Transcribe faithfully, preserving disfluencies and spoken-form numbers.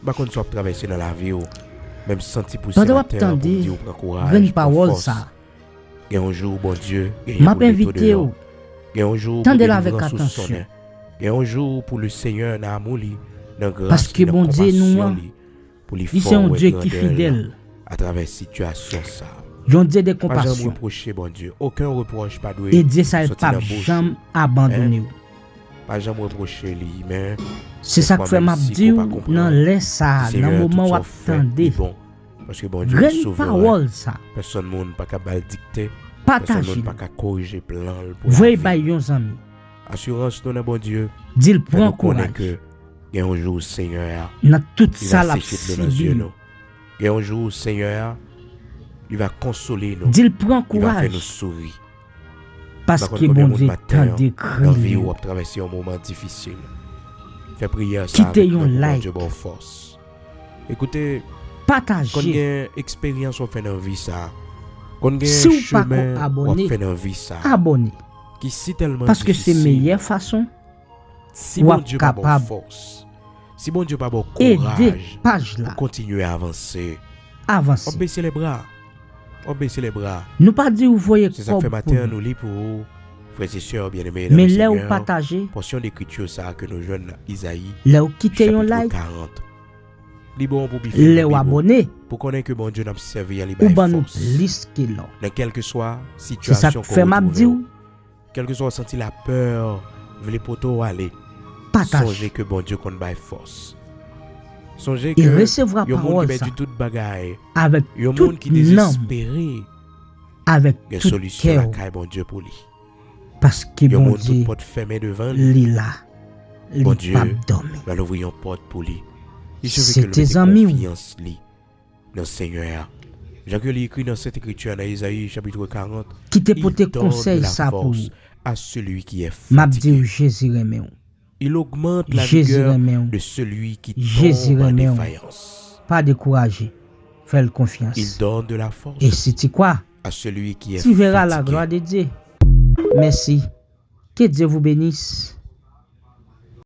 pa konn sa w ap travèse nan lavi w, men m santi pou se maten an pou m di w pran kouraj, pran fòs. Gen yon jou Bondye genyen pou l mete w deyò. Gen yon jou pou delivrans ou sonnen. Gen yon jou pou Lesenyè nan amou li, nan gras li, nan konpasyon li, pou li fè w wè grandè l atravè sitiyasyon sa a. Pa janm repwoche Bondye. Okenn repwòch pa dwe soti nan bouch ou. Pa janm repwoche li, men se sa k fè m ap di w nan lè sa a, nan moman w ap tande grenn pawòl sa, pèsonn moun pa ka ba l dikte, pèsonn moun pa ka korije plan l pou lavi. Asirans nou nan Bondye fè nou konnen ke gen yon jou Senyè a li va seche dlo nan zye nou. Gen yon jou Senyè a li va konsole nou. Li va fè nou souri. M pa konn konbyen moun maten an nan vi w ap travèse yon moman difisil. Fè priyè sa avèk nou pou Bondye ba w fòs. Ekoute, konn gen eksperyans w ap fè nan vi sa a. Konn gen chemen w ap fè nan vi sa a ki sitèlman difisil. Si Bondye pa ba w fòs, si Bondye pa ba w kouraj pou kontinye avanse, w ap bese lè bra. W ap bese lè bra. Se sa k fè maten an nou li pou ou, frè e sè byenneme nan Lesenyè, pòsyon lekriti sa a ke nou jwenn nan Izayi, chapit karant. Li bon pou bifè l nan bib ou, pou konnen ke Bondye n ap sèvi a li bay fòs. Nan kèlkeswa sitiyasyon ke w retwouve w, kèlkeswa w santi lapè vle pote w ale, sonje ke Bondye konn bay fòs. Sonje ke yon moun ki pèdi tout bagay, yon moun ki dezespere, gen solisyon lakay Bondye pou li. Yon moun tout pòt fèmen devan li, Bondye pral ouvri yon pòt pou li. Il suffit ke l mete konfyans li nan Senyè a. Jan ke li ekri nan Sent Ekriti a, nan Ezayi chapit karant, il donne la force à celui qui est fatigué. Il augmente la vigueur de celui qui tombe en défaillance. Pa dekouraje. Fè l konfyans. Il donne de la force à celui qui est fatigué. Mèsi. Que Dieu vous bénisse.